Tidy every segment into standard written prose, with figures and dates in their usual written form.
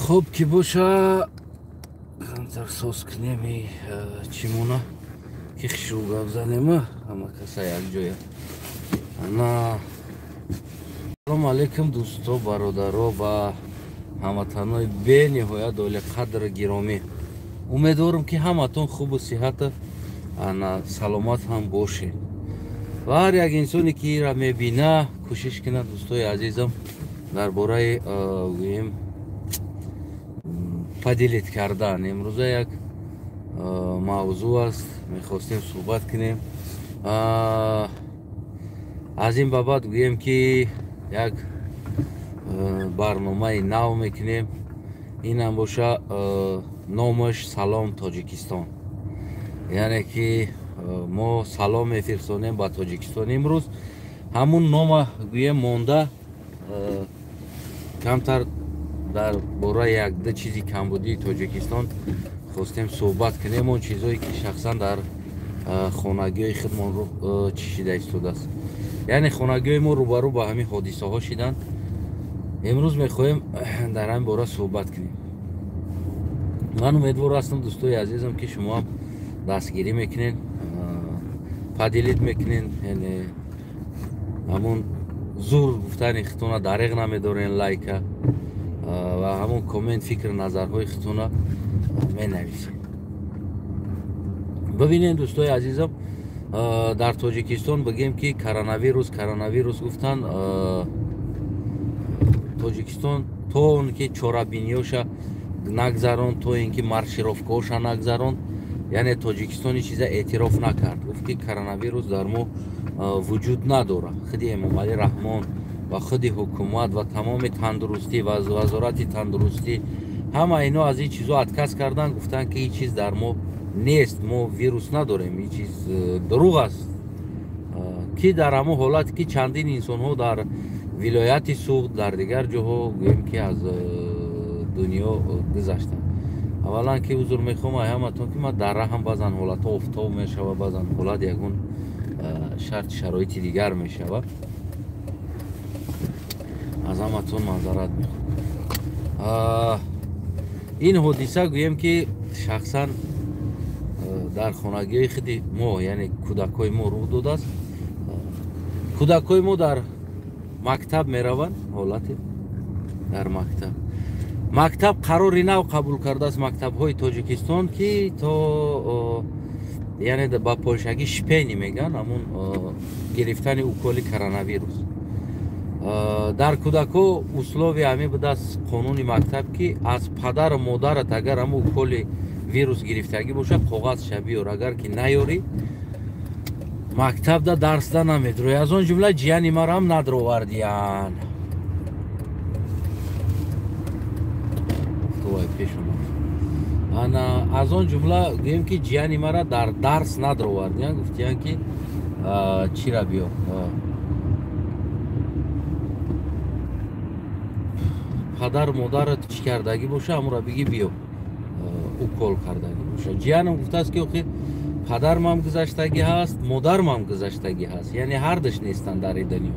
Хуб ки боша, камтар соз кунем чимона ки хушрӯ гап занема, ҳама каса якҷоя. Ана, салому алайкум, дӯсто, бародаро ва ҳамватанои бениҳоят олиқадр гиромӣ. Умедворам, ки ҳаматон хубу сиҳату ана саломат ҳам бошед. Ва ҳар як инсоне ки ира мебина, кӯшиш кунад, дӯстои азизам, дар бораи гӯем поделить кардан. Имрӯза як мавзӯъ аст, мехостем суҳбат кунем. Аз ин ба баъд гӯем ки як барномаи нав мекунем. Инам боша, номаш «Салом Тоҷикистон», яъне ки мо салом мефирсонем ба Тоҷикистон. Имрӯз ҳамун нома гӯем монда, камтар дар бораи якду чизи камбудии Тоҷикистон хостем суҳбат кунем, он чизое ки шахсан дар хонагиҳои худмон чишида истодааст, яъне хонагиҳои мо рӯбарӯ ба ҳамин ҳодисаҳо шиданд. Имрӯз мехоҳем дар ҳамин бора суҳбат кунем. Ман умедвор ҳастам, дӯстои азизам, ки шумоам дастгирӣ мекунед, поделить мекунед, яъне ҳамун зур гуфтани худтона дареғ намедорен, лайка ва ҳамун коммент, фикр, назарҳои худтона менависед. Бибинед, дӯстои азизам, дар Тоҷикистон бигем ки коронавирус, коронавирус гуфтан, Тоҷикистон то он ки чорабиниёша нагзарон, то ин ки маршировкаоша нагзарон, яъне Тоҷикистон ин чиза эътироф накард, гуфт ки коронавирус дар мо вуҷуд надорад. Худи Эмомалӣ Раҳмон ва худи ҳукумат ва тамоми тандурустӣ ва Вазорати тандурустӣ, ҳама ино аз ин чизо отказ карданд, гуфтанд ки ин чиз дар мо нест, мо вирус надорем, ин чиз дурӯғ аст. Ки дар ҳамон ҳолате ки чандин инсонҳо дар вилояти Суғд, дар дигар ҷоҳо гӯем ки аз дунё гузаштанд. Аввалан ки узр мехоҳам ай ҳаматон, ки ман дар раҳам, баъзан ҳолатҳо офтоб мешава, баъзан ҳолат ягон шарти шароити дигар мешава. Аз ҳаматон маъзарат мехоҳам. Ин ҳодиса гӯем ки шахсан дар хонагиҳои худи мо, яъне кӯдакҳои мо рух додааст. Кӯдакҳои мо дар мактаб мераванд. Ҳолате дар мактаб қарори нав қабул кардааст мактабҳои Тоҷикистон, ки то, яъне ба полшагӣ щепление мегӯянд, ҳамун гирифтани уколи коронавирус дар кӯдакҳо условия ҳамин будааст, қонуни мактаб, ки аз падару модарат агар ҳамун уколи вирус гирифтагӣ бошад, коғазша биёр, агар ки наёрӣ, мактабда дарсда намедурӯй. Аз он ҷумла ҷияни марам надровардиян. Пеш омад. Ана, аз он ҷумла гӯем ки ҷияни мара дар дарс надровардиян, гуфтиян ки чира биё, падару модарат чӣ кардагӣ боша, ҳамура биги биё, укол кардагӣ боша. Ҷиянам гуфтааст ки охир падармам гузаштагӣ ҳаст, модармам гузаштагӣ ҳаст, яъне ҳардаш нестанд дар ин дунё.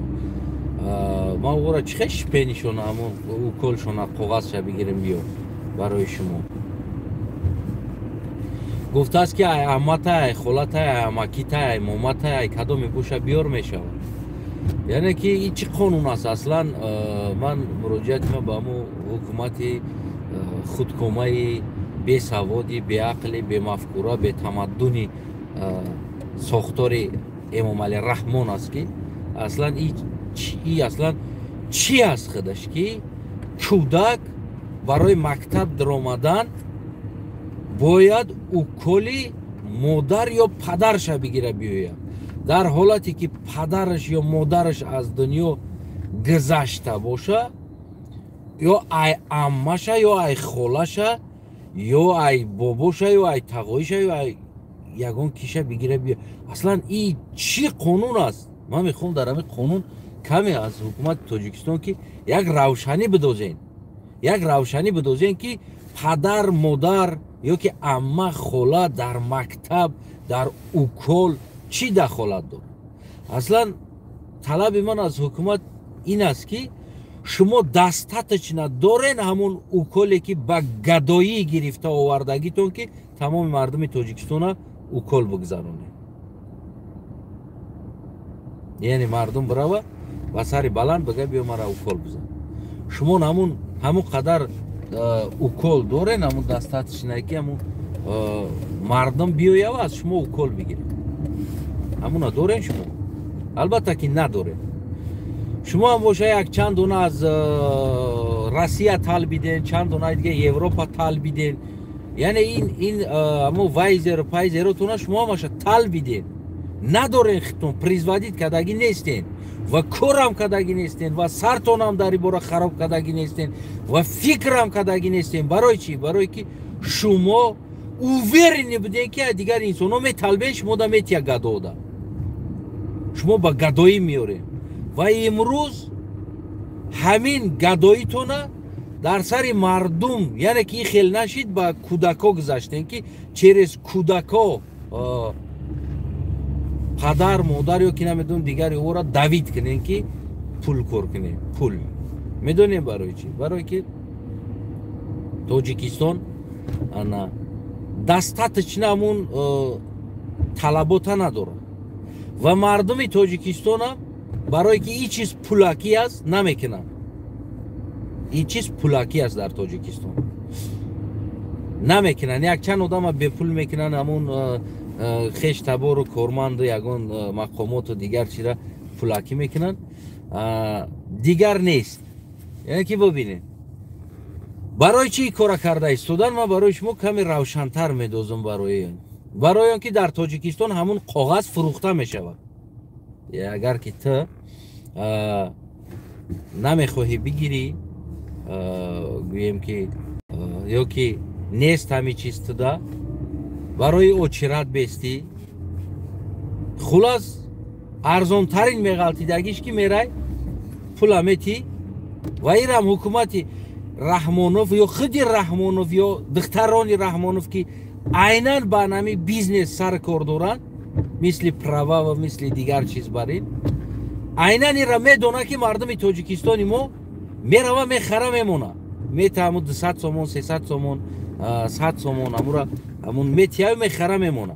Ман ӯро чӣ хел щепление шона, ҳамун уколшона, коғазша бигирем биё барои шумо? Гуфтааст ки ай амматай, ай холатай, ай амакитай, ай моматай, ай кадоме боша, биёр, мешавад. Яъне ки ин чӣ қонун аст аслан? Ман муроҷиати ман ба ҳамун ҳукумати худкомаи бесаводи, беақли, бемафкура, бетамаддуни сохтори Эмомалӣ Раҳмон аст, ки аслан и аслан чӣ аст худаш, ки кӯдак барои мактаб даромадан бояд уколи модар ё падарша бигира биёяд, дар ҳолате ки падараш ё модараш аз дунё гузашта боша, ё ай аммаша, ё ай холаша, ё ай бобоша, ё ай тағоиша, ё ай ягон киша бигира биё? Аслан и чӣ қонун аст? Ман мехоҳам дар ҳамин қонун каме аз ҳукумати Тоҷикистон ки як равшанӣ бидозен, як равшанӣ бидозен, ки падар, модар ё ки амма, хола дар мактаб, дар укол чӣ дахолат дорад? Аслан талаби ман аз ҳукумат ин аст, ки Шумо достаточно дорен ҳамун уколе ки ба гадоӣ гирифта овардагитон, ки тамоми мардуми Тоҷикистона укол бигзаронед. Яъне мардум бирава ба сари баланд бига, биё мара укол бизан. Шумо ҳамун қадар укол дорен, ҳамун достаточно ки ҳамун мардум биёява аз шумо укол бигирад. Ҳамуна дорен шумо? Албатта ки надорен. Шумо ҳам боша як чанд дона аз Россия талбиден, чанд донаи дига Европа талбиден. Яъне ин ҳамо Вайзеру Пайзеротона шумо ҳамаша талбиден. Надорен хитон, производить кардагӣ нестен ва корам кардагӣ нестен ва сартонам дар ин бора хароб кардагӣ нестен ва фикрам кардагӣ нестен. Барои чӣ? Барое ки шумо уверены будем, ки дигар инсонҳо металбен, шумо да метия гадода. Шумо ба гадоӣ меорем ва имрӯз ҳамин гадоитона дар сари мардум, яъне ки ин хел нашид, ба кӯдако гузаштем, ки через кӯдако падар, модар ё ки намедонам дигари ӯро давить кунем, ки пул кор кунем. Пул медонем барои чӣ? Барое ки Тоҷикистон ана достаточно ҳамун талабота надорад ва мардуми Тоҷикистонам барое ки ин чиз пулакӣ аст, намекунанд. Ин чиз пулакӣ аст, дар Тоҷикистон намекунанд. Якчанд одама бепул мекунанд, ҳамун хеш табору корманду ягон мақомоту дигар чира пулакӣ мекунанд, дигар нест. Яъне ки бибинед, барои чӣ кора карда истодан, ман барои шумо каме равшантар медозам. Барои он ки дар Тоҷикистон ҳамун коғаз фурӯхта мешавад. Агар ки ту намехоҳӣ бигирӣ, гӯем ки, ё ки нест ҳамин чиз туда, барои очередь бестӣ, хулас, арзонтарин меғалтидагиш ки мерай, пула метӣ. Ва ирам ҳукумати Раҳмонов ё худи Раҳмонов ё духтарони Раҳмонов, ки айнан ба нами бизнес сар кор доранд, мисли права ва мисли дигар чиз, бар ин айнан ира медона, ки мардуми Тоҷикистони мо мерава, мехара, мемона, мета ҳамун 200 сомон, 300 сомон, 100 сомон, амура ҳамун метияю мехара, мемона.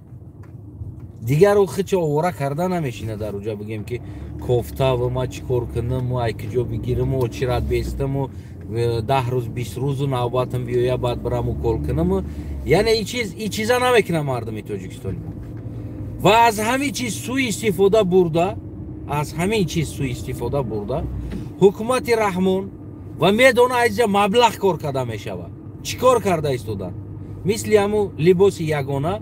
Дигару хича овора карда намешина дар уҷа, бигем ки кофтаву ма чӣ кор кунаму, ай киҷо бигираму, очередь бестаму, 10 рӯз, 20 рӯзу навбатам биёя, баъд бирам укол кунаму. Яъне ин чиза намекунам мардуми Тоҷикистони мо. Ва аз ҳамин чиз сӯистифода бурда, аз ҳамин чиз сӯистифода бурда ҳукумати Раҳмон ва медона, азиза, маблағ кор карда мешавад. Чӣ кор карда истоданд? Мисли ҳамун либоси ягона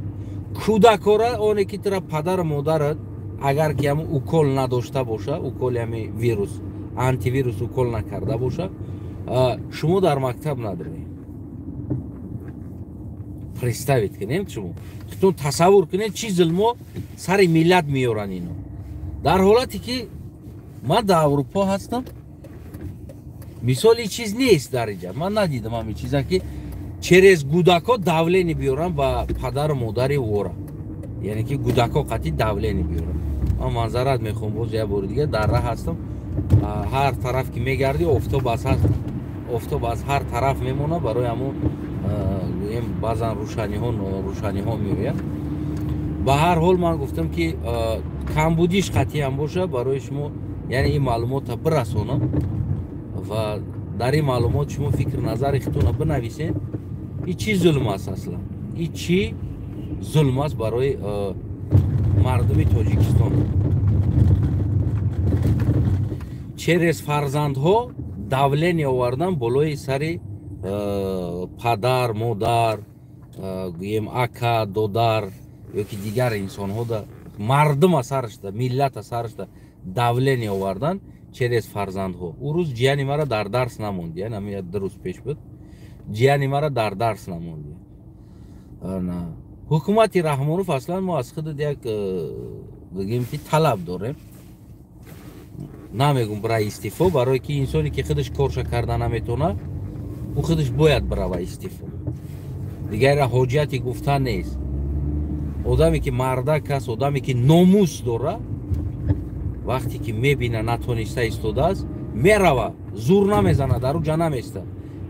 кӯдакора, оне ки тура падару модарат агар ки ҳамун укол надошта боша, уколи ҳами вирус, антивирус укол накарда боша, шумо дар мактаб надоред. Представить кунем, шумо худтон тасаввур кунед, чӣ зулмо сари миллат меёранд ино. Дар ҳолате ки ман дар Аврупо ҳастам, мисол, ин чиз нест дар инҷа. Ман надидам ҳамин чиза, ки через гудако давление биёрам ба падару модари вора, яъне ки гудако қатъи давление биёрам. Ман маъзарат мехоҳам, боз як бори дига дар раҳ ҳастам. Ҳар тараф ки мегардӣ, офтоб аз ҳар тараф мемона. Барои ҳамун гӯем, баъзан рӯшаниҳо меояд. Ба ҳар ҳол, ман гуфтам, ки камбудиш қатъиам боша, барои шумо, яъне ин маълумота бирасонам ва дар ин маълумот шумо фикр назари худтона бинависед. Ин чӣ зулм аст аслан? Ин чӣ зулм аст барои мардуми Тоҷикистон, через фарзандҳо давление овардан болои сари падар, модар, гӯем, ака, додар ё ки дигар инсонҳо, да мардума сарашда, миллата сарашда давление овардан через фарзандҳо. Ӯ рӯз ҷияни мара дар дарс намонд, яъне ҳамин 2 рӯз пеш буд, ҷияни мара дар дарс намонд. Ҳукумати Раҳмонов, аслан мо аз худат як бигем ки талаб дорем. Намегум бира истифо, барое ки инсоне ки худаш корша карда наметавона, ӯ худаш бояд бирава истифо, дигарра ҳоҷияти гуфтан нест. Одаме ки мардак аст, одаме ки номус дора, вақте ки мебина натониста истодааст. Мерава, зур намезана, дар уҷа наместа.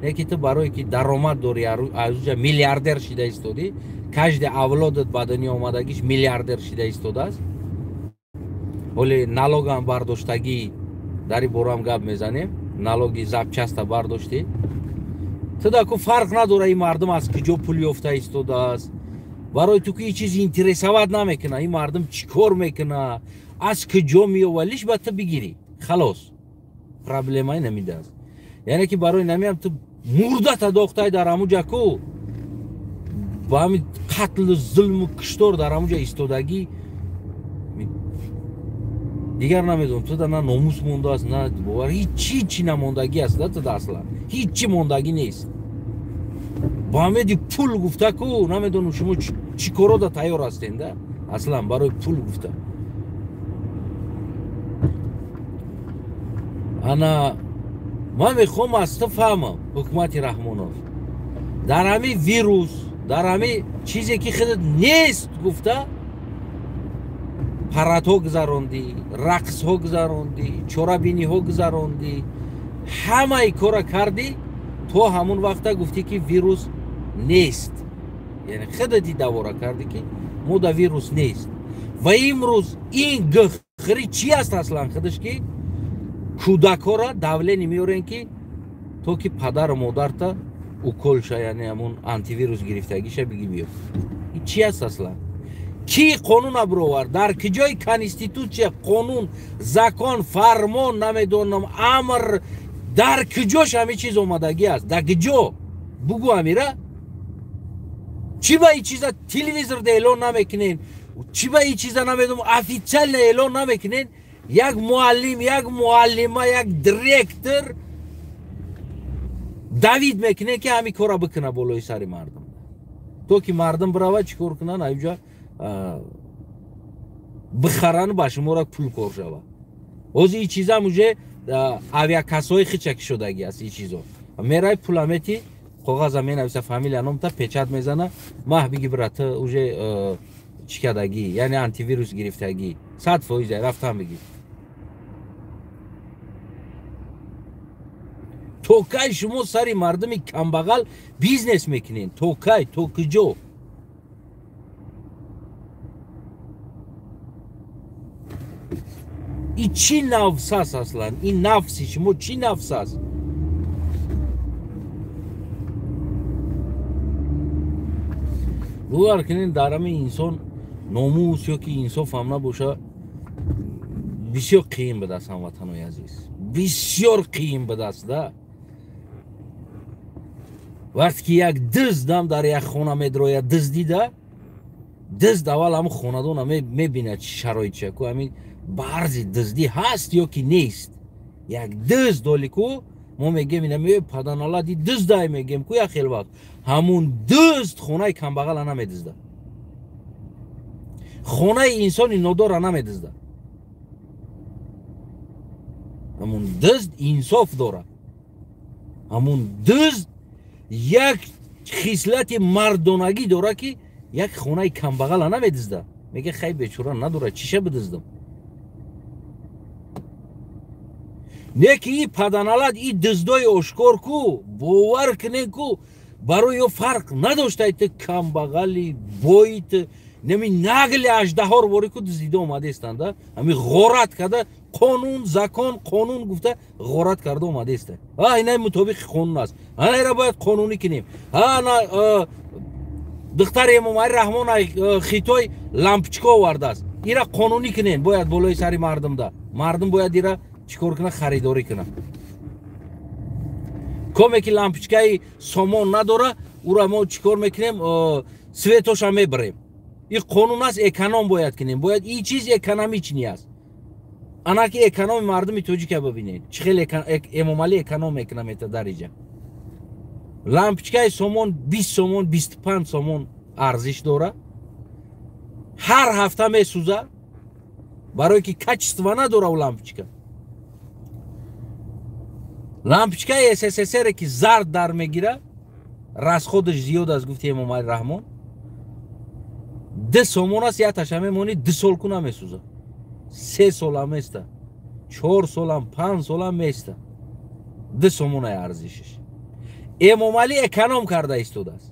Яке ту барое ки даромад дорӣ, аз уҷа миллиардер шида истодӣ, каждый авлодат ба дунё омадагиш миллиардер шида истодааст. Ҳоле налогам бардоштагӣ, дар ин борам гап мезанем, налоги запчаста бардоштӣ. Ту даку фарқ надора ин мардум аз куҷо пул ёфта истодааст. Барои ту ки ин чиз интересовать намекуна, ин мардум чӣ кор мекуна, аз куҷо меёва, лиш ба ту бигирӣ. Халос. Проблемаи намидааст. Яъне ки барои намиам ту мурдата дохтай дар ҳамуҷа ку ба ҳамин қатлу зулму куштор дар ҳамуҷа истодагӣ. Дигар намедонам, туда на номус мондааст, на бовар, ҳеҷ чи намондагӣ аст да туда аслан. Ҳеҷ чи мондагӣ нест. Ба ҳамеди пул гуфта ку, намедонам шумо чӣ корода тайёр ҳастен да? Аслан барои пул гуфта. Ана ман мехоҳам аз ту фаҳмам, ҳукумати Раҳмонов. Дар ҳамин вирус, дар ҳамин чизе ки худат нест гуфта, парадҳо гузарондӣ, рақсҳо гузарондӣ, чорабиниҳо гузарондӣ, ҳамаи кора кардӣ, то ҳамон вақта гуфтӣ ки вирус нест. Яъне худати давора кардӣ ки мо да вирус нест. Ва имрӯз ин гхри чи аст аслан худаш ки кӯдакҳоро давление меорен ки то ки падару модарта уколша, яъне ҳамон антивирус гирифтагиша биги биё. Ин чи аст аслан? Ки қонун бировард? Дар куҷои конститутсия, қонун, закон, фармон, намедонам, амр, дар куҷош ҳамин чиз омадагӣ аст? Дар куҷо? Бугӯ амира. Чӣ ба ин чиза телевизорда эълон намекунен? Чӣ ба ин чиза намедонам официально эълон намекунен? Як муаллим, як муаллима, як директор давид мекунен ки ҳамин кора бикуна болои сари мардум. То ки мардум бирава чӣ кор кунанд? Аюҷа бихаранд, ба шумора пул кор шава. Ҳозир ин чизам уже авиакассаҳои хичаки шудагӣ аст. Ин чизо мерай пула мети, коғаза менависа, фамилия номта печат мезана, маҳ биги бира ту уже чӣ кардагӣ, яъне антивирус гирифтагӣ, 100% рафтан бигир. То кай шумо сари мардуми камбағал бизнес мекунед? То кай? То куҷо? И чӣ нафс аст аслан? Ин нафси шумо чӣ нафс аст? Бовар кунед, дар ҳамин инсон номус ё ки инсоф ҳам набоша, бисёр қиин будаст, ҳамватанои азиз. Бисёр қиин будаст да. Вақте ки як дуздам дар як хона медрояд, дуздида, дузд аввал ҳамун хонадона мебинад чӣ шароитша ку, ҳамин барзи дуздӣ ҳаст ё ки нест. Як дузд доли ку, мо мегем ина ме паданалади дуздай мегем ку як хел вақт. Ҳамун дузд хонаи камбағала намедузда. Хонаи инсони нодора намедузда. Ҳамун дузд инсоф дорад. Ҳамун дузд як хислати мардонагӣ дорад ки як хонаи камбағала намедузда. Мега хай бечора надорад, чиша бидуздам? Не ки и паданалад, и дуздои ошкор ку, бовар кунен ку, барои ё фарқ надоштай ту камбағали, бои ту, неми нагли аждаҳор вори ку дуздида омадестанд, да? Ҳами ғорат карда, қонун, закон, қонун гуфта ғорат карда омадеста. А инай мутобиқи қонун аст. Ана бояд қонунӣ кунем. Ана духтари Эмомалӣ Раҳмон Хитой лампочка овардааст. Ира қонунӣ кунем, бояд болои сари мардумда. Мардум бояд ира чӣ кор кунад? Харидорӣ кунад. Коме ки лампочкаи сомон надора, ура мо чӣ кор мекунем? Светоша мебарем. Ин қонун аст, эконом бояд кунем. Бояд ин чиз экономични аст. Ана ки экономи мардуми тоҷика бибинед. Чӣ хел Эмомалӣ эконом мекунад мета дар иҷа. Лампочкаи сомон 20 сомон, 25 сомон арзиш дора. Ҳар ҳафта месӯза, барое ки качество надора у лампочка. Лампочкаи СССР ки зард дар мегира, расходаш зиёд аст, гуфти Эмомалӣ Раҳмон. 2 сомон аст, як таша мемонӣ, 2 сол ку намесӯза. 3 сол ҳам места. 4 солам 5 солам места 2 сомонаи арзишиш. Эмомалӣ эконом карда истодааст.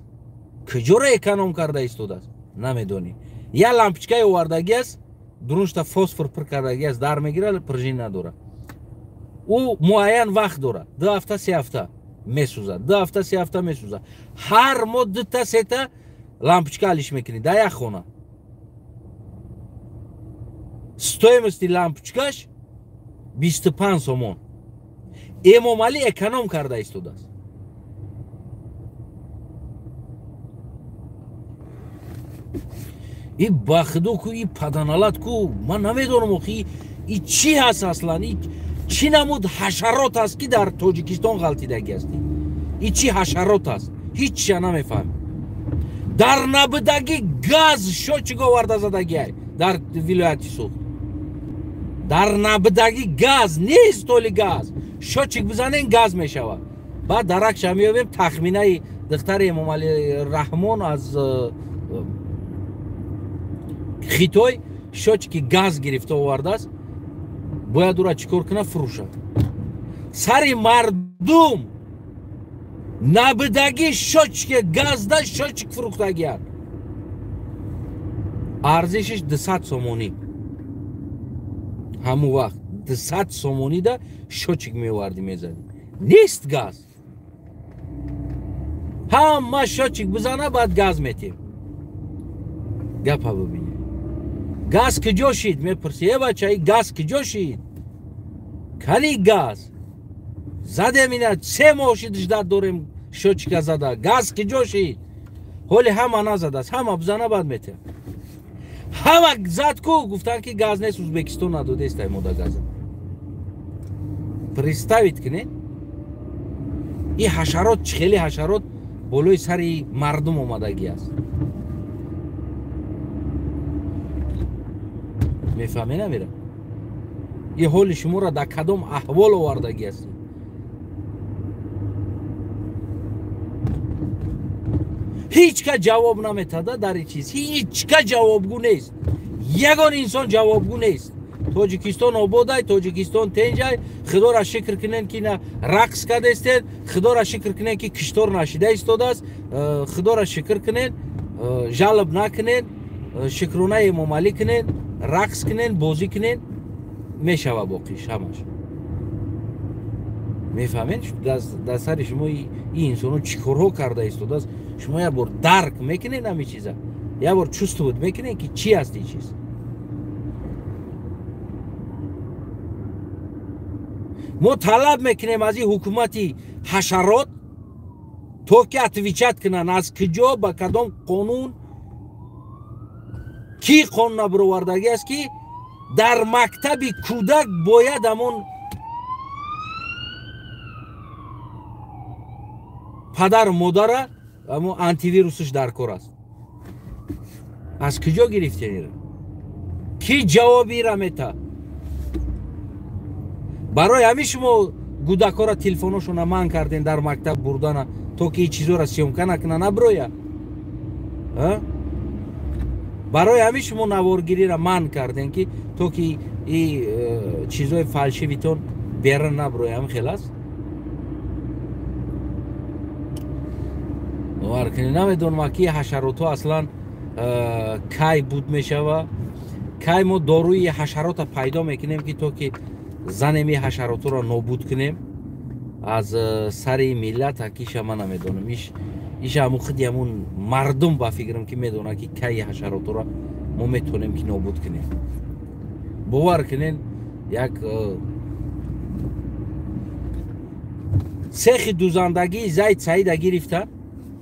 Куҷоро эконом карда истодааст намедонӣ. Я лампочкаи овардагӣ аст, дуруншта фосфор пур кардагӣ аст, дар мегирад, пружина надорад. Ӯ муайян вақт дорад, 2 ҳафта 3 ҳафта месӯзад, 2 ҳафта 3 ҳафта месӯзад. Ҳар моҳ 2 та 3 та лампочка алиш мекунӣ дар як хона. Стоимости лампочкаш 25 сомон. Эмомалӣ эконом карда истодааст. И бахидо ку, и паданалат ку, ман намедонам охи и чӣ ҳаст аслан, и чӣ намуд ҳашарот аст ки дар Тоҷикистон ғалтидагӣ аст. И чӣ ҳашарот аст, ҳеҷ чиза намефаҳмем. Дар набудагӣ газ шочик оварда задагиай дар вилояти Суғд. Дар набудагӣ газ нест, толи газ шочик бизанен газ мешавад. Баъд даракша меёбем тахминаи духтари Эмомалӣ Раҳмон аз Хитой шочики газ гирифта овардааст. Бояд ӯра чӣ кор кунад? Фурӯшад. Сари мардум набудагӣ шочике газда шочик фурӯхтагианд. Арзишиш 200 сомонӣ. Ҳамун вақт 200 сомонида шочик меовардӣ мезадӣ. Нест газ. Ҳама шочик бизана, баъд газ метем. Гапа бибинед. Газ куҷо шид? Мепурсӣ, э бача, и газ куҷо шид? Кани газ? Задем ина 3 моҳ шид ждат дорем шочика зада. Газ куҷо шид? Ҳоли ҳама назадааст, ҳама бизана баъд метем. Ҳама зад ку, гуфтанд ки газ нест, Ӯзбекистон надодест ай мода газа. Представить кунед, и ҳашарот чӣ хеле ҳашарот болои сари мардум омадагӣ аст. Мефаҳме намера? И ҳоли шуморо дар кадом аҳвол овардагӣ аст? Ҳеҷ ка ҷавоб наметада дар ин чиз, ҳеҷ ка ҷавобгӯ нест, ягон инсон ҷавобгӯ нест. Тоҷикистон ободай, Тоҷикистон тенҷай. Худоро шукр кунед ки на рақс кардестед, Худоро шукр кунед ки киштор нашида истодааст, Худоро шукр кунед, жалоб накунед, шукронаи Эмомалӣ кунед, рақс кунед, бозӣ кунед, мешава боқиш ҳамаш. Мефаҳмед дар сари шумо ин инсонҳо чӣ корҳо карда истодааст? Шумо як бор дарк мекунед ҳамин чиза, як бор чувствовать мекунед ки чӣ аст ин чиз. Мо талаб мекунем аз ин ҳукумати ҳашарот то ки отвечать кунанд аз куҷо, ба кадом қонун, ки қонуна баровардагӣ аст ки дар мактаби кӯдак бояд ҳамон падару модара ҳамон антивирусаш дар кор аст. Аз куҷо гирифтем ира? Ки ҷавоби ира мета? Барои ҳамин шумо гудакҳоро телефоношона манъ кардем дар мактаб бурдана, то ки ин чизоро съёмка накунанд, наброя. Барои ҳамин шумо наворгириро манъ кардем ки то ки ин чизои фалшивитон берун наброя. Ҳамин хел аст. Бовар кунед, намедонам ки ҳашаротҳо аслан кай буд мешава, кай мо доруи ҳашарота пайдо мекунем ки то ки занем ин ҳашаротҳоро нобуд кунем аз сари миллат. Акиша ман намедонам, иша ҳамун худи ҳамун мардум ба фикрам ки медонад ки кай ҳашаротҳоро мо метавонем ки нобуд кунем. Бовар кунед, як сехи дузандагии Зайд Саида гирифта,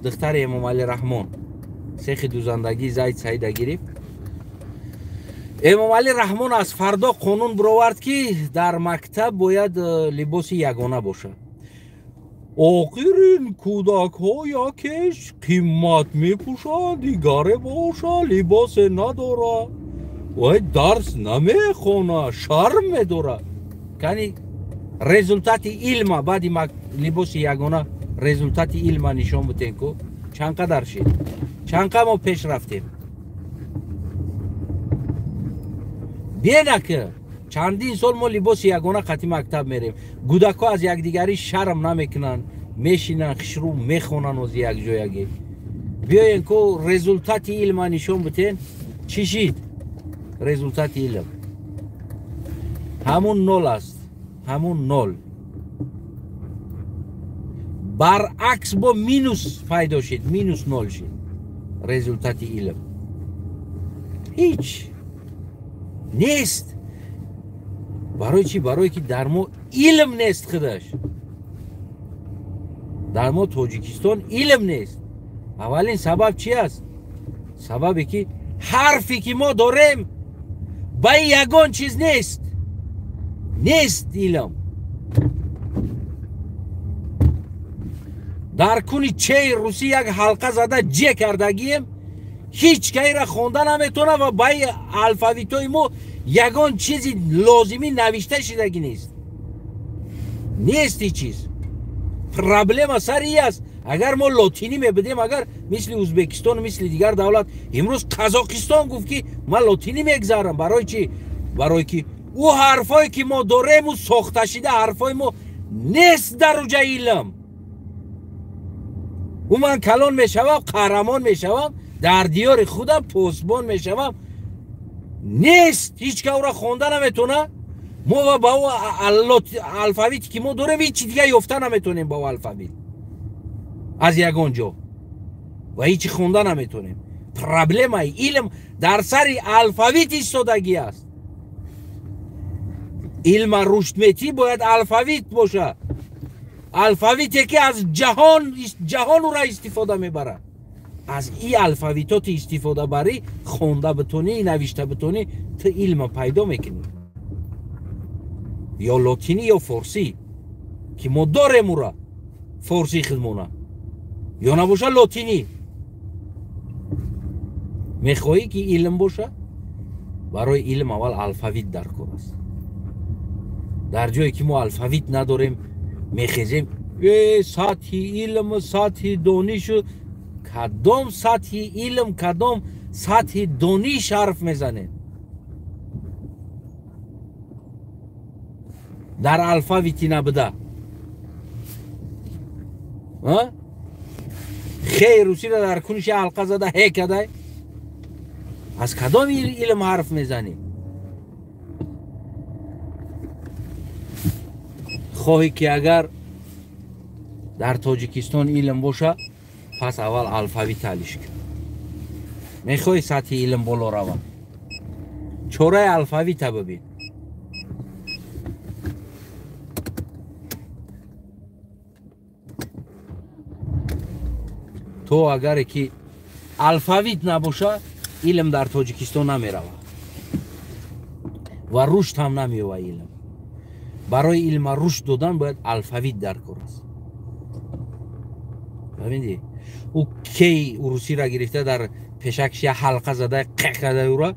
духтари Эмомалӣ Раҳмон сехи дузандагии Зайд Саида гирифт. Эмомалӣ Раҳмон аз фардо қонун бировард ки дар мактаб бояд либоси ягона бошад. Охир ин кӯдакҳо якеш қимат мепӯшанд, дигаре бошад либосе надорад, вай дарс намехонад, шарм медорад. Кани результати илма баъди либоси ягона результати илма нишон бутен ку чанд қадар шид, чанд қа мо пеш рафтем. Бенаки Чандин сол мо либоси ягона қати мактаб мерем. Гудако аз якдигарӣ шарм намекунанд, мешинанд, хишрӯ мехонанд ози якҷоягӣ. Биёен ку результати илма нишон битен. Чӣ шид результати илм? Ҳамун нол аст, ҳамун нол. Баръакс бо минус пайдо шид, минус нол шид результати илм. Ҳеҷ нест. Барои чӣ? Барое ки дар мо илм нест худаш. Дар мо Тоҷикистон илм нест. Аввалин сабаб чи аст? Сабабе ки ҳарфе ки мо дорем ба ягон чиз нест. Нест илм. Дар куни чеи русӣ як ҳалқа зада ҷе кардагием, ҳеҷ кайра хонда наметавонад ва ба алфавитҳои мо ягон чизи лозимӣ навишта шидагӣ нест. Нест ҳеҷ чиз. Проблема сари аст. Агар мо лотинӣ мебудем, агар мисли Узбекистон, мисли дигар давлат, имрӯз Қазоқистон гуфт ки ман лотинӣ мегзарам. Барои чӣ? Барое ки ӯ ҳарфое ки мо дорем, ӯ сохташида ҳарфои мо нест дар уҷа илм. Ӯ ман калон мешавам, қаҳрамон мешавам, дар диёри худам посбон мешавам. Нест, ҳеҷ ка ӯра хонда наметавонад. Мо ва ба ӯ алфавите ки мо дорем ҳеҷ чи дига ёфта наметавонем ба ӯ алфавит аз ягон ҷо ва ҳеҷ чи хонда наметавонем. Проблемаи илм дар сари алфавит истодагӣ аст. Илма рушд метӣ бояд алфавит бошад. Алфавите ки аз ҷаҳон ӯра истифода мебарад. Аз и алфавитоти истифода барӣ, хонда битонӣ, навишта битонӣ, ту илма пайдо мекунӣ. Ё лотинӣ ё форсӣ ки мо дорем ӯра, форсии худмона, ё набоша лотинӣ. Мехоҳӣ ки илм боша? Барои илм аввал алфавит дар кор аст. Дар ҷое ки мо алфавит надорем, мехезем сатҳи илм, сатҳи донишу. Кадом сатҳи илм, кадом сатҳи дониш ҳарф мезанед? Дар алфавити набуда. Хей русиро дар куниши ҳалқа зада ҳе кадай. Аз кадом илм ҳарф мезанӣ? Хоҳӣ ки агар дар Тоҷикистон илм боша, пас аввал алфавит ҳалиш кун. Мехоҳӣ сатҳи илм боло равад, чораи алфавита бибин. То агаре ки алфавит набоша, илм дар Тоҷикистон намеравад ва рушд ҳам намеёвад илм. Барои илма рушд додан бояд алфавит дар кор аст. Фаҳмидӣ? Ӯ кей урусиро гирифта дар пешакш як ҳалқа зада қеқ карда ӯра,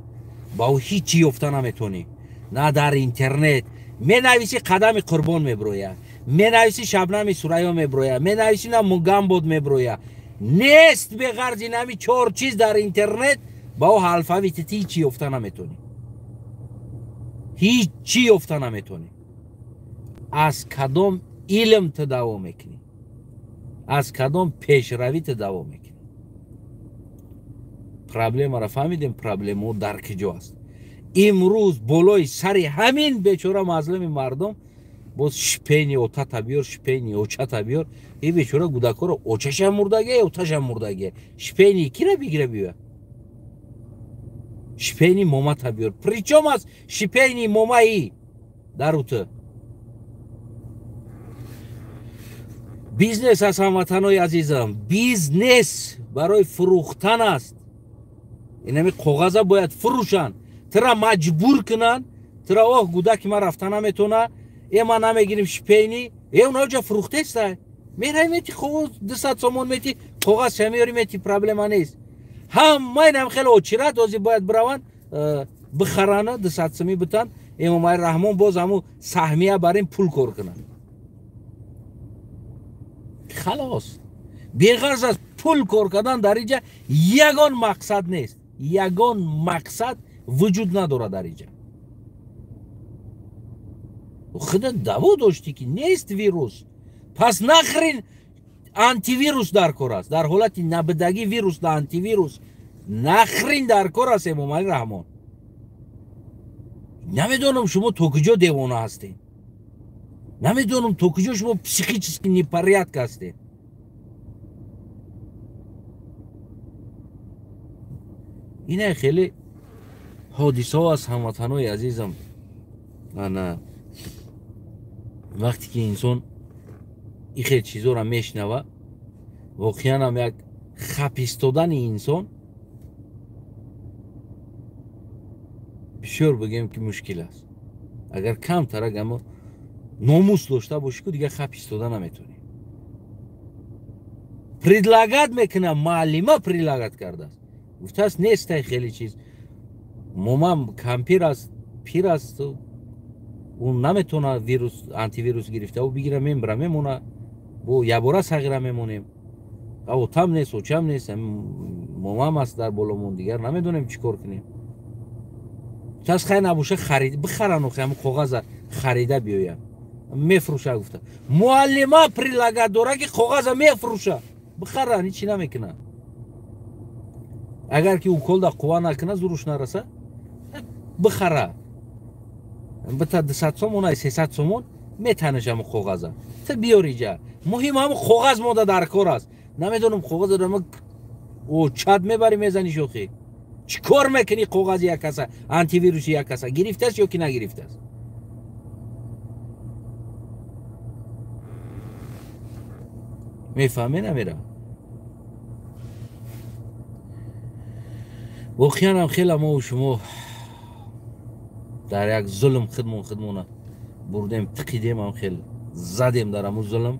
ба ӯ ҳеҷ чӣ ёфта наметавонӣ. На дар интернет менависӣ қадами қурбон меброяд, менависӣ Шабнами Сурайё меброяд, менависӣ на Мугамбод меброяд. Нест беғарзи нами чор чиз дар интернет, ба ӯ алфавити ҳеҷ чӣ ёфта наметавонӣ. Ҳеҷ чӣ ёфта наметавонӣ. Аз кадом илм ту даъво мекунӣ? Аз кадом пешравӣ ту даъво мекунӣ? Проблемаро фаҳмидем, проблемао дар киҷо аст. Имрӯз болои сари ҳамин бечора мазлуми мардум боз шипени отата биёр, шипени очата биёр. И бечора гудакоро очаша мурдагия, оташа мурдагия. Шипени кира бигира биёя? Шипени момата биёр. Причём аст шипени момаи дар уту? Бизнес аст, ҳамватанои азизам, бизнес барои фурӯхтан аст. Инами коғаза бояд фурӯшанд, тира маҷбур кунанд, тира оҳ гудаки ман рафта наметавона, ман намегирим шипени, унаҷа фурӯхтеста. Мераи мети коғаз 200 сомон мети, коғаз шамиёри мети, проблема нест. Ҳамаи нам хеле очират ҳозир бояд бираванд, бихаранд, 200 сомӣ битанд, Эмомалӣ Раҳмон боз ҳамун саҳмия бар ин пул кор кунад. Халос. Беғарз аз пул кор кардан дар инҷа ягон мақсад нест. Ягон мақсад вуҷуд надорад дар инҷа. Худа даво доштӣ ки нест вирус. Пас нахрен антивирус дар кор аст. Дар ҳолати набудагӣ вирус да антивирус нахрен дар кор аст. Эмомалӣ Раҳмон, намедонам шумо то куҷо девона ҳастед, намедонам то куҷо шумо психически непорядка ҳастед. Ина хеле ҳодисаҳо аст, ҳамватанои азизам. Ана вақте ки инсон ин хел чизоро мешнава, воқеан ҳам як хап истодани инсон бисёр бигем ки мушкил аст. Агар камтарак амо номус дошта бошӣ, ку дигар хап истода наметонӣ. Предлагать мекунам, муаллима предлагать кардааст, гуфтааст нестай хеле чиз. Момам кампир аст, пир аст, ӯ наметавона вирус антивирус гирифта, ӯ бигира мембра мемона, бо ябора сағира мемонем. Отам нест, очам нест, момам аст дар боломон, дигар намедонем чӣ кор кунем. Тас хай набоша харид бихаран, охи ҳамн коғаза харида биёям мефурӯша гуфта. Муаллима предлагать дора ки коғаза мефурӯша, бихаран, ҳечи намекунад. Агар ки укол да қувва накуна, зуруш нараса, бихара. Бита 200 сомон ай 300 сомон метанеш ҳамн коғаза. Ту биёр иҷа. Муҳим ҳамн коғаз мода дар кор аст. Намедонам коғаза о чат мебари мезани шохи. Чӣ кор мекунӣ коғази як каса, антивируси як каса гирифтааст ё ки нагирифтааст? Мефаҳме намера? Воқеан ҳам хеле мо шумо дар як зулм хидмона бурдем, тиқидем, ҳам хел задем дар ҳамун зулм.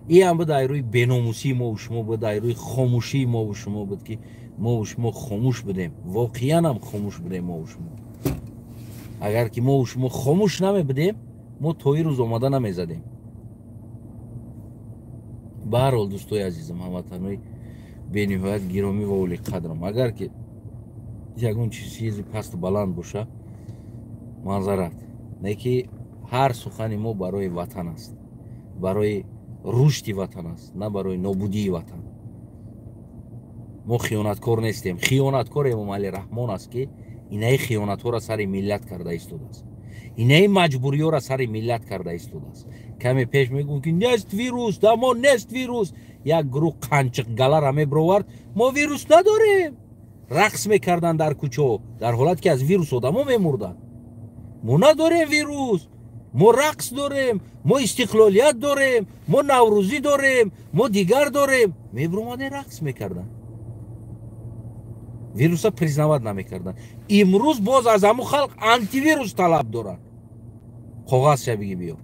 И ҳам буд ай рӯи беномусии мо шумо буд, ай рӯи хомӯшии мо шумо буд, ки мо шумо хомӯш будем. Воқеан ҳам хомӯш будем мо шумо. Агар ки мо шумо хомӯш намебудем, мо то ин рӯз омада намезадем. Ба ҳар ҳол дӯстои азизам, ҳамватанои бениҳоят гиромӣ ва олиқадрам, агар ки ягон чизи пасту баланд боша, манзарат не ки ҳар сухани мо барои ватан аст, барои рушди ватан аст, на барои нобудии ватан. Мо хиёнаткор нестем. Хиёнаткор Эмомалӣ Раҳмон аст, ки инаи хиёнатҳоро сари миллат карда истодааст, инаи маҷбуриҳоро сари миллат карда истодааст. Каме пеш мегуфт ки нест вирус, да мо нест вирус. Як гурӯҳ қанчиқгалара мебировард, мо вирус надорем. Рақс мекарданд дар кӯчаҳо, дар ҳолате ки аз вирус одамо мемурданд. Мо надорем вирус, мо рақс дорем, мо истиқлолият дорем, мо наврӯзӣ дорем, мо дигар дорем. Мебиромадем, рақс мекарданд, вируса признавать намекарданд. Имрӯз боз аз ҳамун халқ антивирус талаб доранд. Коғазша биги биё.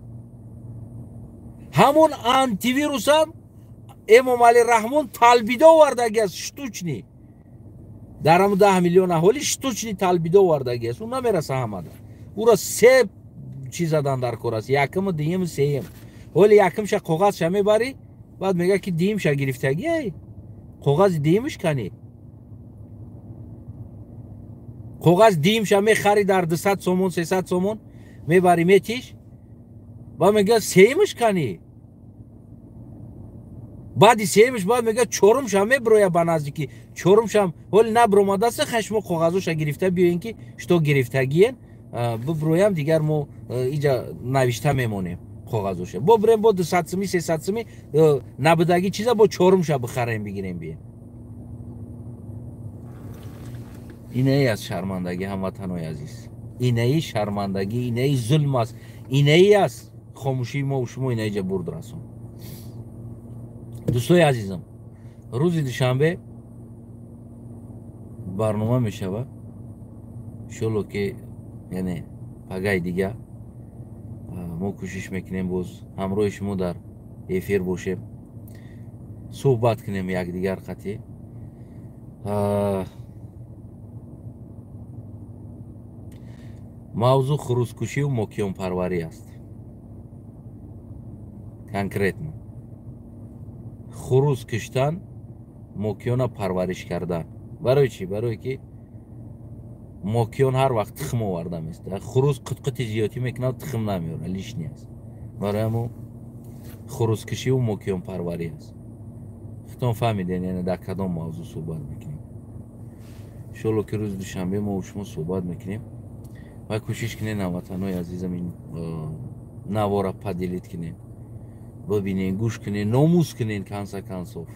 Ҳамун антивирусам Эмомалӣ Раҳмон талбида овардаги аст, штучный. Дар ҳамун 10 миллион аҳолӣ штучный талбида овардаги аст. Ӯ намераса ҳамада. Ӯро се чиз задан дар кор аст: якуму, дуюму, сеюм. Ҳоли якумша коғазша мебарӣ, баъд мега ки дуюмша гирифтагӣ, ай коғази дуюмш кани. Коғаз дуюмша мехарӣ дар 200 сомон, 300 сомон мебарӣ метиш, баъд мега сеюмш кани. Баъди сеюмш баъд мега чорумша меброя ба наздикӣ. Чорумшам ҳоли набромадаст, хай шумо коғазоша гирифта биёен ки што гирифтагиен, биброям дигар мо иҷа навишта мемонем коғазоша. Бо бирем бо 200 сомӣ, 300 сомӣ набудагӣ чиза бо чорумша бихарем бигирем бием. Инаи аст шармандагӣ, ҳамватанои азиз. Инаи шармандагӣ, инаи зулм аст, инаи аст хомӯшии мо шумо инаиҷа бурд расон. Дӯстои азизам, рӯзи душанбе барнома мешавад. Иншолло ки яъне пагаи дига мо кӯшиш мекунем боз ҳамроҳи шумо дар эфир бошем, суҳбат кунем якдигар қатъӣ. Мавзӯъ хурӯзкушиву мокиёнпарварӣ аст. Конкретно хурӯз киштан, мокиёна парвариш кардан. Барои чӣ? Барое ки Мокиён ҳар вақт тухм оварда места. Хурӯз қутқути зиёдӣ мекунад, тухм намеорад, лишний аст. Барои ҳамо хурӯзкишиву мокиёнпарварӣ аст. Худтон фаҳмидем, яъне дар кадом мавзӯъ суҳбат мекунем. Иншоалло ки рӯзи душанбе мо шумо суҳбат мекунем ва кӯшиш кунед, ҳамватанҳои азизам, ин навора поделить кунед, бибинед, гӯш кунед, номус кунед, конце концов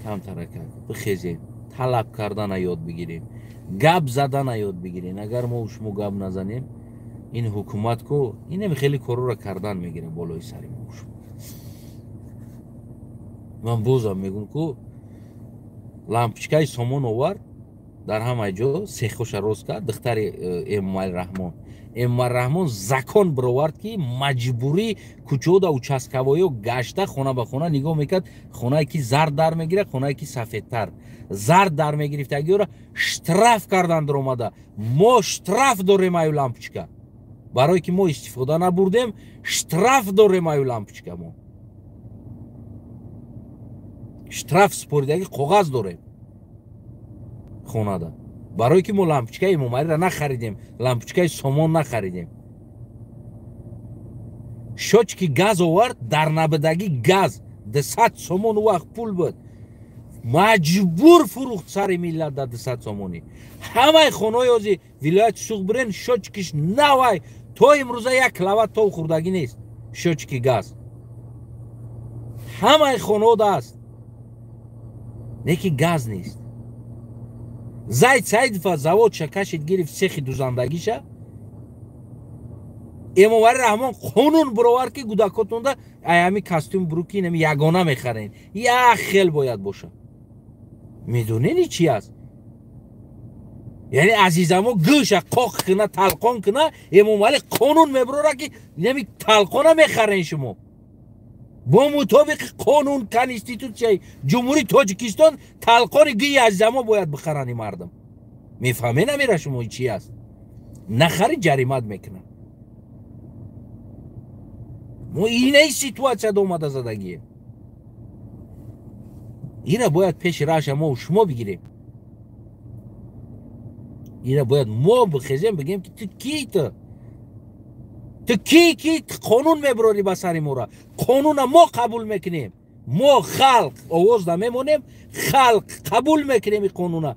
камтарака бихезем, талаб кардана ёд бигирем, гап задана ёд бигирем. Агар мо шумо гап назанем, ин ҳукумат ку инами хеле корора кардан мегирад болои сари мо шумо. Ман бозам мегӯм, ку лампочкаи сомон овард, дар ҳамаи ҷо сехоша рост кард духтари Эмомалӣ Раҳмон. Эмомалӣ Раҳмон закон бировард, ки маҷбурӣ кӯчаода участковойё гашта хона ба хона нигоҳ мекард, хонае ки зард дар мегирад, хонае ки сафедтар зард дар мегирифтагиёра штраф кардан даромада. Мо штраф дорем аю лампочка, барое ки мо истифода набурдем, штраф дорем аю лампочка, мо штраф споридаги коғаз дорем хонада, барое ки мо лампочкаи Эмомалиро нахаридем, лампочкаи сомон нахаридем. Счётчики газ овард, дар набудагӣ газ 200 сомон у вақт пул буд, маҷбур фурӯхт сари миллат дар 200 сомонӣ. Ҳамаи хонаҳои ози вилояти Суғд бирен, счётчикиш навай, то имрӯза як клава тов хӯрдагӣ нест. Счётчики газ ҳамаи хонаҳода аст, не ки газ нест. Зайд Саидова заводша кашид, гирифт сехи дузандагиша. Эмомалӣ Раҳмон қонун бировард, ки гудакотонда ай ҳами костюм бруки инами ягона мехарен, як хел бояд бошад. Медонени чи аст? Яъне азизамо гӯша қоқ кина, талқон кина, Эмомалӣ қонун мебирора, ки инами талқона мехарен шумо. Бо мутобиқи қонун, конститутсияи Ҷумҳурии Тоҷикистон талқони гӯи азизамо бояд бихарани мардум. Мефаҳме намера шумо чи аст? Нахари ҷаримат мекунад. Мо инаи ситуатсияда омада задагием. Ира бояд пеши раша мо шумо бигирем. Ира бояд мо бихезем, бигем, ки ту кӣ, ту? Ту кӣ, ки қонун мебирорӣ ба сари мора? Қонуна мо қабул мекунем. Мо халқ овоз намемонем, халқ қабул мекунем ин қонуна.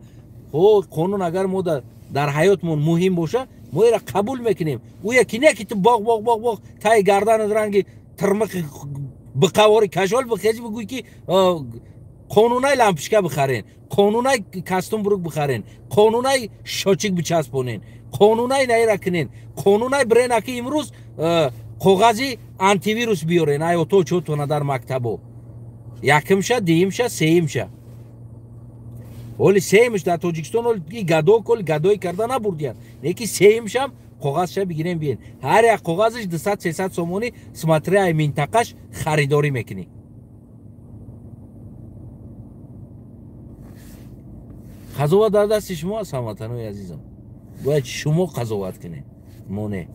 Хо қонун агар мо дар ҳаётмон муҳим боша, мо ира қабул мекунем. Ӯя ки не ки ту боғ боғ боғ боғ таи гарданат ранги тирмиқи биқавори кашол бихези, бигӯй ки қонунай лампочка бихарен, қонунай костюм брук бихарен, қонунай счётчик бичаспонен, қонунай наира кунен, қонунай бирена ки имрӯз коғази антивирус биёрен, ай ото чотона дар мактабо. Якимша, дуюмша, сеюмша. Оли сеюмш дар Тоҷикистон оли гадо кол гадои карда набурдиянд. Неки сеюмшам коғазша бигирем биен. Ҳар як коғазаш 200-300 сомонӣ, смотря ай минтақаш харидорӣ мекунӣ. Қазоват дар дасти шумо аст, ҳамватанои азизам. Бояд шумо қазоват кунед, мо не.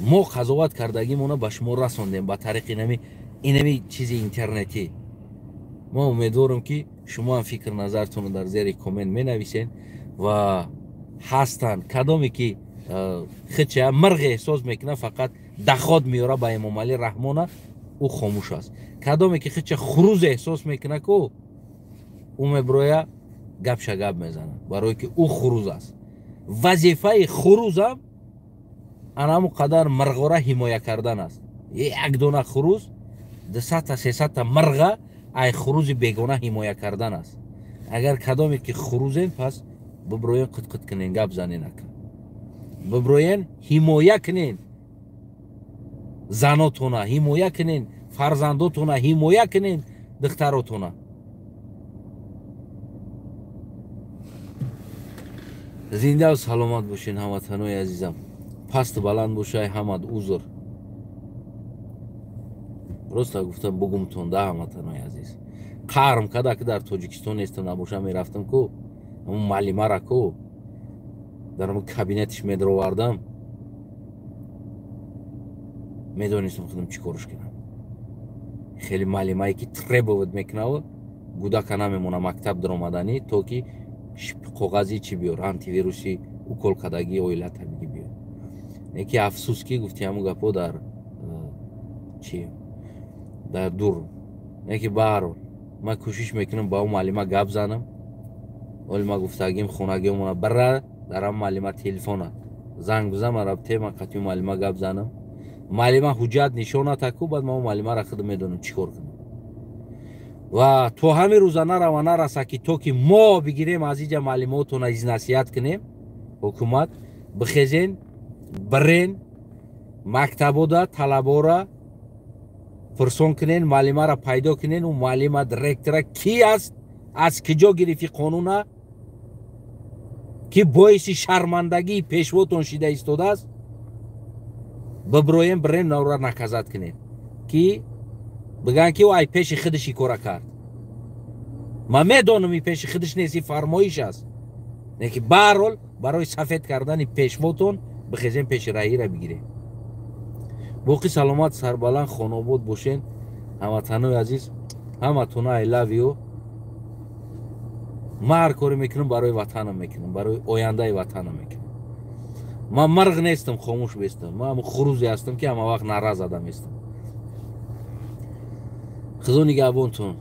Мо қазоват кардагимона ба шумо расондем ба тариқи инами чизи интернетӣ. Мо умедворам, ки шумо ҳам фикр назартонро дар зери коммент менависед ва ҳастанд кадоме ки хича мирғ эҳсос мекунад, фақат доход меёра ба Эмомалӣ Раҳмона, ӯ хомӯш аст. Кадоме ки хича хуруз эҳсос мекунад, ку ӯ мебироя гапша гап мезанад, барое ки ӯ хуруз аст. Вазифаи хурузам анамо қадар мирғора ҳимоя кардан аст. Як дона хуруз 200-та 300-та мирға ай хурузи бегона ҳимоя кардан аст. Агар кадоме ки хурузен, пас биброен қитқит кунен, гап занен, ака биброен ҳимоя кунен занотона, ҳимоя кунен фарзандотона, ҳимоя кунен духтаротона. Зиндаву саломат бошен, ҳамватанои азизам. Пасту баланд бошай ҳамад узр. Роста гуфтам бугумтон да, ҳамватанои азиз. Қарм када ки дар Тоҷикистон нестам, набошам мерафтам ку ҳамун маълимара ку дар ҳамун кабинетиш медаровардам, медонистам худам чӣ корш кунам. Хеле маълимае ки требовать мекунаву гудака намемона мактаб даромаданӣ, то ки Коғази чӣ биёр, антивируси укол кардагии оилата биги биёр. Яки афсӯс, ки гуфти ҳамун гапҳо дар чи дар дур. Яки баҳарҳол, ман кӯшиш мекунам ба ӯ муаллима гап занам. Оли ма гуфтагим, хонагиомона бара, дар ҳам муаллима телефона занг бизан, ман рабте, ман қатъи муаллима гап занам. Муаллима ҳуҷҷат нишона таку, баъд ман муаллимаро худ медонам чӣ кор кунам. Ва то ҳамин рӯза нарава нараса, ки то ки мо бигирем, аз иҷа муаллимотона изнасиҳат кунем. Ҳукумат, бихезен, бирен мактабода, талабора пурсон кунен, муаллимаро пайдо кунен. Ӯ муаллима, директора ки аст, аз киҷо гирифти қонуна, ки боиси шармандагии пешвотон шида истодааст? Биброем, бирем, навра наказать кунем, ки бигӯянд, ки ӯ ай пеши худаш и кора кард. Ман медонам, и пеши худаш нест, и фармоиш аст, лекин баҳарҳол барои сафед кардани пешвотон бихезем, пеши раҳира бигирем. Боқӣ саломат, сарбаланд, хонобод бошен, ҳамватанои азиз. Ҳаматона I love you. Ман ҳар коре мекунам, барои ватанам мекунам, барои ояндаи ватанам мекунам. Ман мирғ нестам, хомӯш бестам. Ман хурузе ҳастам, ки ҳама вақт нара зада местам. Худо нигаҳбонтон.